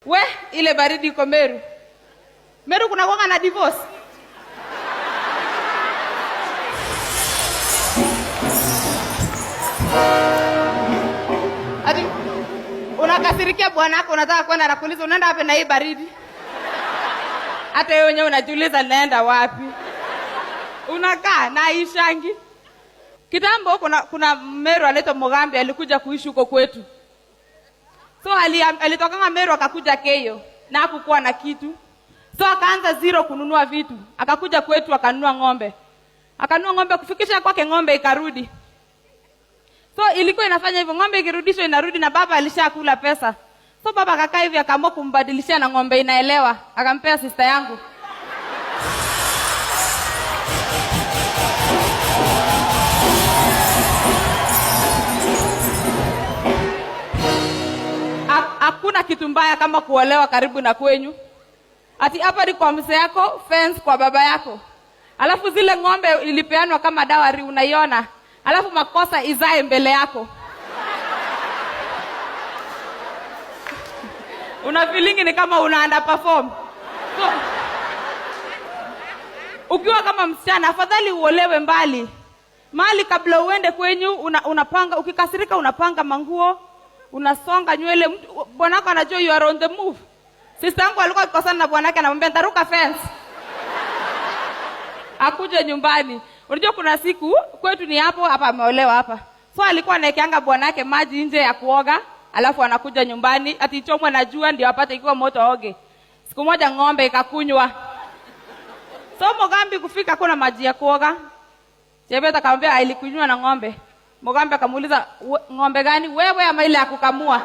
We, ile baridi iko Meru. Meru kuna kuanga na divorce. Ati unakasirikia bwanako unataka kwenda, anakuuliza unaenda wapi na hii baridi? Hata wewe wenyewe unajiuliza naenda wapi? Unakaa na ishangi. Kitambo kuna Meru anaitwa Mugambi alikuja kuishi huko kwetu. So alitokanga Meru akakuja Keyo na hakukuwa na kitu. So akaanza zero kununua vitu. Akakuja kwetu akanunua ng'ombe. Akanunua ng'ombe, kufikisha kwake ng'ombe ikarudi. So ilikuwa inafanya hivyo, ng'ombe ikirudishwa inarudi na baba alishakula pesa. So baba akakaa hivi akaamua kumbadilishia na ng'ombe inaelewa, akampea sister yangu. Hakuna kitu mbaya kama kuolewa karibu na kwenyu. Ati hapa ni kwa mzee yako, fence kwa baba yako. Alafu zile ng'ombe ilipeanwa kama dawari unaiona. Alafu makosa izae mbele yako. Una feeling ni kama una underperform. So, ukiwa kama msichana afadhali uolewe mbali. Mahali kabla uende kwenyu unapanga, ukikasirika unapanga manguo, unasonga nywele, bwanako anajua you are on the move. Sister yangu alikuwa akikosana na bwanake anamwambia nitaruka fence. Akuje nyumbani. Unajua kuna siku kwetu ni hapo hapa, ameolewa hapa. So alikuwa anaekeanga bwanake maji nje ya kuoga, alafu anakuja nyumbani ati ichomwe na jua ndio apate ikiwa moto aoge. Siku moja ng'ombe ikakunywa. So Mugambi kufika kuna maji ya kuoga. Chebet akamwambia ilikunywa na ng'ombe. Mugambi akamuuliza ng'ombe gani, wewe ama ile ya kukamua?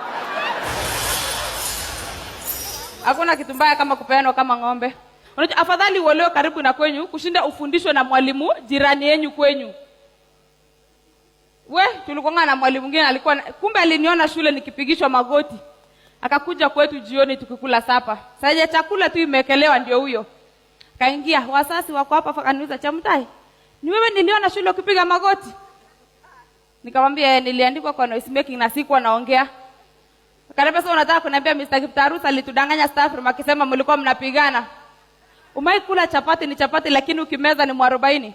Hakuna kitu mbaya kama kupeanwa kama ng'ombe. Unajua afadhali uolewe karibu na kwenyu kushinda ufundishwe na mwalimu jirani yenyu kwenyu. We, tulikuwa na mwalimu mwingine alikuwa na, kumbe aliniona shule nikipigishwa magoti. Akakuja kwetu jioni tukikula sapa. Sasa chakula tu imekelewa ndio huyo. Kaingia, wasasi wako hapa, akaniuliza Chemutai, ni wewe niliona shule ukipiga magoti? Nikamwambia niliandikwa kwa noise making na sikuwa naongea. Akaniambia sasa unataka kuniambia Mr. Kiptarus alitudanganya staff room akisema mlikuwa mnapigana. Umewahi kula chapati ni chapati lakini ukimeza ni 40.